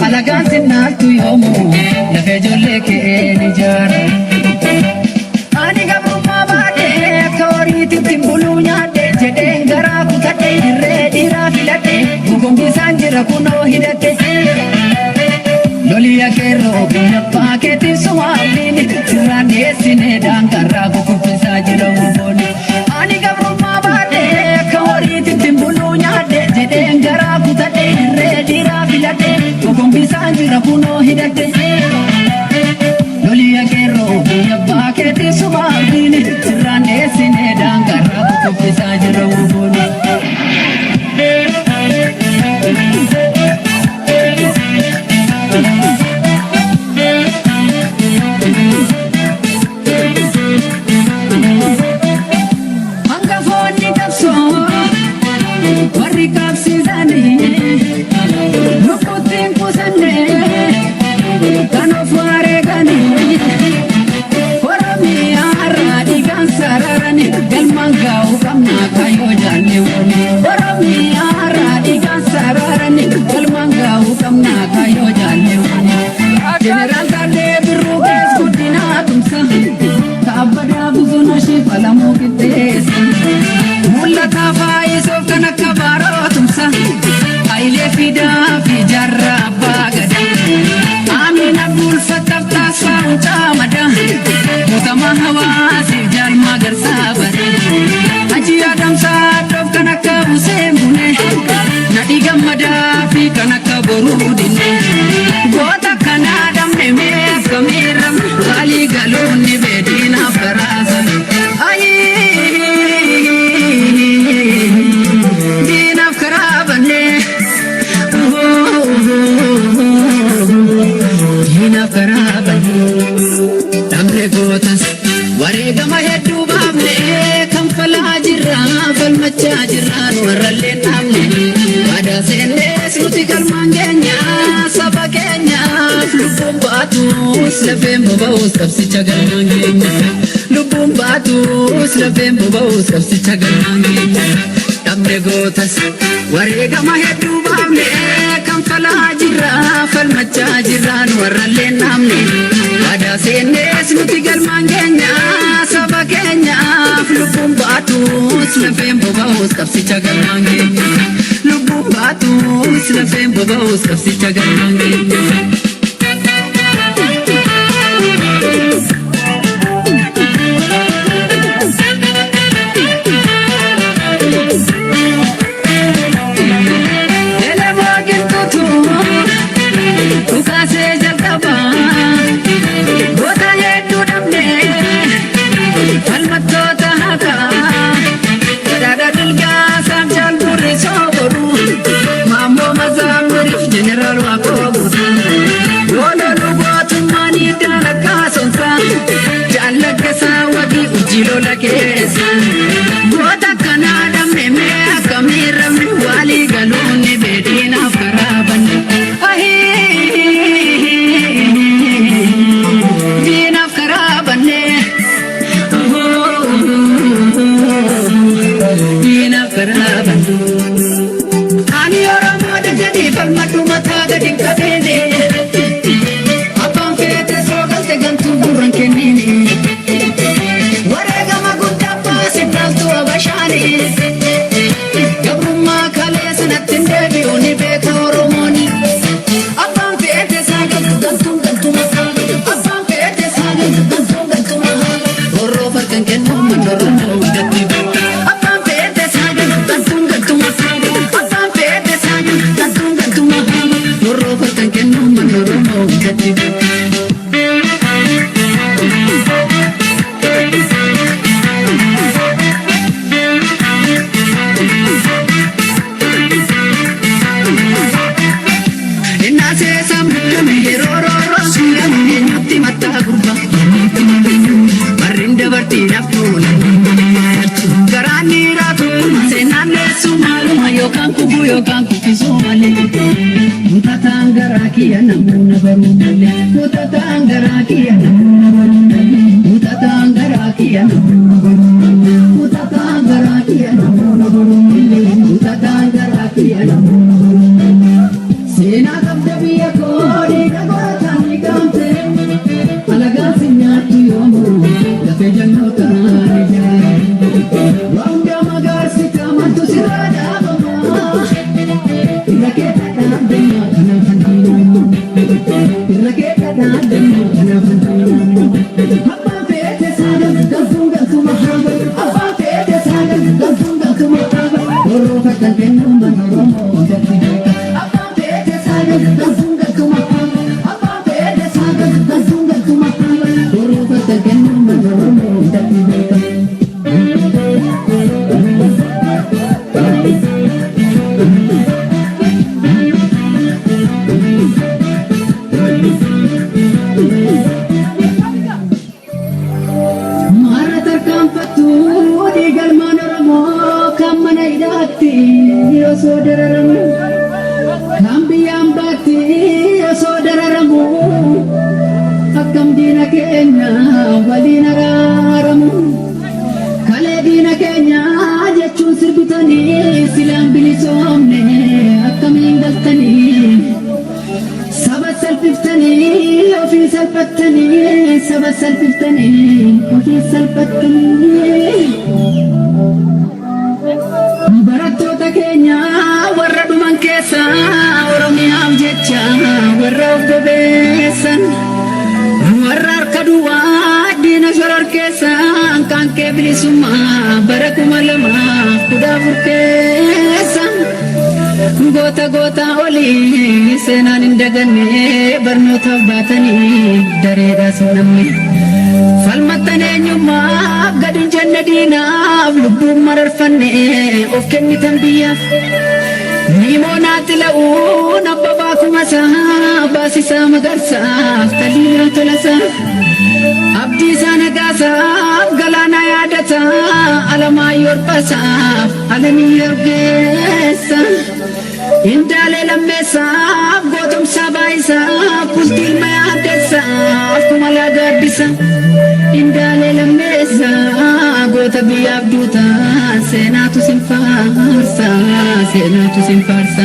Alagaan sinnaaltu yoomuu lafee ijoollee kee ijaara. Ani gabrummaa baadhee akka horiititti buluu nyaadhe jedheen garaa kutadhe irree dhiiraa filadhe gogombisaan jira kunoo hidhadhe. Loliya keerroo biyya abbaa keetiin sumaafin sirraan dhiyeessine daangarraa kukuffisaa jira hubooni. Ani gabrummaa baadhee akka horiititti buluu nyaadhe jedheen garaa kutadhe irree dhiiraa filadhe gogombisaan jira kunoo hidhadhe. Loliya keerroo biyya abbaa keetiin sumaafin sirraan dhiyeessine daangarraa kukuffisaa jira hubooni. Hangafoonni qabsoo warri qabsiisanii lubbuutti hin qusanne kan of wareeganii Oromiyaa har'a dhiigaan sararanii galmaan gaa'uu qabna kaayyoo jaalleewwanii. Oromiyaa har'a dhiigaan sararanii galmaan gaa'uu qabna kaayyoo jaalleewwanii. Jeneraal Taaddee Birruu kees guddinaa tumsa kaabbadaa Buzunashi falamuu qixxeessa. Mul'ataa faayisuuf kan akka baaroo tumsa Hayilee Fidaa fi Jaarraa Abbaa Gadaa. Amiin Abdul Fattaaf Taasfaa Huncaa Madaa. Mootummaa Hawaasiif Jaalmaa Garsaa Bare. Hajji Adamsaa Addoof kan akka Huseen Bune. Nadhii Gammadaa fi kan akka Boruu Dinne. Goota kanaa dhabne mee akkamiin rabne waalii galuun ni beediinaaf garaasan. Diinaaf karaa banne. Diinaaf karaa banne. Dhabne gootas wareegama hedduu baafne kanfalaa jirra falmachaa jirra nu warrallee dhaabne. Waadaa seennees nuti galmaan keenya saba keenyaaf lubbuun baatus lafeen boba'us qabsicha galmaan keenya. Lubbuun baatus lafeen boba'us qabsicha galmaan keenya. Dhabne gootas wareegama hedduu baafne kanfalaa jirra falmachaa jirra nu warrallee dhaabne. Waadaa seennees nuti galmaan keenya saba keenyaaf lubbuun baatus lafeen boba'us qabsicha galmaan keenya. Lubbuun baatus lafeen boba'us qabsicha galmaan keenya. Elemoo qilxuutu dhukaasee jalqaba. Goota hedduu dhabne falmattoota haqaa. Badhaadha Dilgaa Saamchaan Burrisoo Boruu. Maammoo Mazaamiriif Jeneraal Waaqoo Guutuu. Loololuu gootummaan iddaan akka sonsaa. Jaallaggasaa wagii urjii lola keessa. Goota akkanaa dhabne mee akkamiin rabne waalii galuun ni beediinaaf karaa banne. Diinaaf karaa banne. Diinaaf karaa banne. Ani Oromoodha jedhii falmadhu mataa gadi hin qabeene. Abbaan feete soo galte gantuu gurra hin kenniini. Wareegama guddaa baase dhaaltu Abashaani. Gabrummaa kalee sanatti hin deebi'u ni beeka Oromooni. Abbaan feete saa galtu gantuun galtuma. Abbaan feete saa galtu gantuun galtuma. Horroo farkan kennu manni Oromoo hundatti beeka. Abbaan feete saa galtu gantuun galtuma. Abbaan feete saa galtu gantuun galtuma. Horroo farkan kennu manni Oromoo hundatti beeka. Innaasee sammuu yeroo rooroo suudhamu eenyutti mattaa gurba. Barriin dabartii naftuu garaan dhiiraa tokkuma seenaan leessu maaluma yookaan kufuu yookaan kuffisuu malee. Mutataan garaa kiyya namoota baruu malee. Mutataan garaa kiyya namoota baruu malee. Mutataan garaa kiyya namoota baruu malee. Mutataan garaa kiyya namoota baruu malee. Mutataan garaa kiyya namoota baruu malee. Seenaa qabda. Badda biyya koo dhiiga gootaan dhiigamte, alagaan si nyaattu yoomuu lafee jannootaan ijaare. Waa hundaa magaarsita maaltu sirraa dhaabama, irra kee dhadhaabdanna kanaaf handiinama. Irra kee dhadhaabdanna kanaaf handiinama. Abbaan feete saagal galtuun galtuma haaba. Abbaan feete saagal galtuun galtuma haaba. Boroo takkan kennuu mana Oromoo gatti beeka. Abbaan feete saagal galtuun galtuma haaba. Abbaan feete saagal galtuun galtuma haaba. Boroo takkan kennuu mana Oromoo gatti beeka. Maara tarkaanfattu dhiigalmaan Oromoo kan mana hidhaatti osoo dararamu, kan biyyaan baatti osoo dararamu, akkam diina keenya waliin araaramu. Kalee diina keenya jechuun sirbitanii silaan bilisoomne akkamiin galtanii. Saba salphiftanii ofii salphattanii, saba salphiftanii ofii salphattanii. Barattoota keenya warra dhuman keessa Oromiyaaf jecha warra of bebeessan, warra harka duwwaa diina shororkeessan, kaankee bilisummaa bara 2014 keessa. Goota goota olii seenaan hin daganne, barnootaaf baatanii dareedhaas hin dhabne. Falmattan eenyummaaf gad hin jenne diinaaf, lubbuun mararfanne of kennitan biyyaaf. Niimoonaa Xila'uun, Abbabaa Kumasaa, Baasisaa Magarsaaf, Taliilaa Tolasaa. Abdiisaa Nagaasaaf, Galaanaa Yaadataa, Alamaayyoo Hirphasaaf, Alamii Orgeessa. Indaalee Lammeessaaf, Gootomsaa Baayisaaf, Bultii Ilma Yaaddeessaaf, Kumalaa Gaaddisa. Indaalee Lammeessaa goota biyyaaf duuta, seenaatu sin faarsa, seenaatu sin faarsa.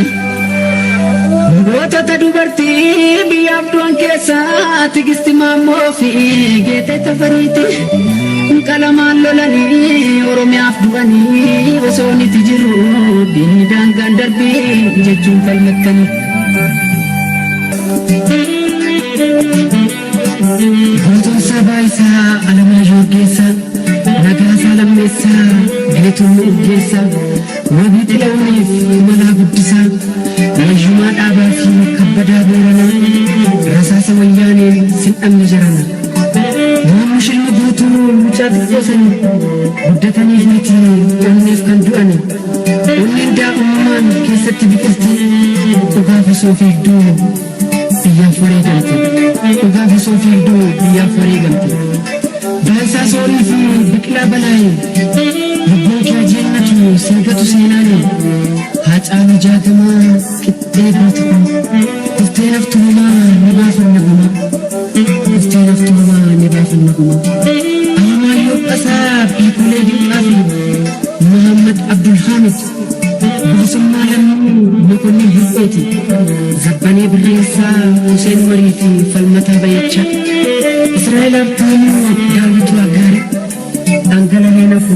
Gootota dubartii biyyaaf du'an keessaa Tigisti Maammoo fi Geetee Tafariiti. Qalamaan lolanii Oromiyaaf du'anii, osoo niti jiru diinni daangaan darbii jechuun falmattanii. Gootomsaa Baayisaa, Alamaayyoo Urgeessaa, Nagaasaa Lammeessaa, Geetuu Urgeessaa, Wabii Xila'uuniif Kumalaa Guddisaa, Wayyumaa Dhaabaa fi Kabbadaa Booranaa, rasaasa wayyaaneen sin dhabne jarana. Maammush Ilma Guutuu mucaa xiqqoo sanii, guddataniif miti onneef kan du'ani. Onneen daa'imummaan keessatti biqilti, dhugaaf osoo fiigduu biyyaaf wareegamte. Dhugaaf osoo fiigduu biyyaaf wareegamte. Baayisaa Soorii fi Biqilaa Balaayee, lubbuun kee ajeennatu singatu seenaani. Haacaaluu Jaagamaa qixxee goota koo, dhuftee naftumaa ni baafanna gumaa. Dhuftee naftumaa ni baafanna gumaa. Alamaayyoo Qasaa, Biikulee Dinqaa fi Muhammad Abdul Hamid, Bilisummaa Lammii, Mokonnin Hirpheeti. Zabbanee Birreessaa, Huseen Umarii fi Falmataa Bayyachaa. Israa'el Habtaamuu, Daawit Waaqgaarii. Dhangala'ee nafu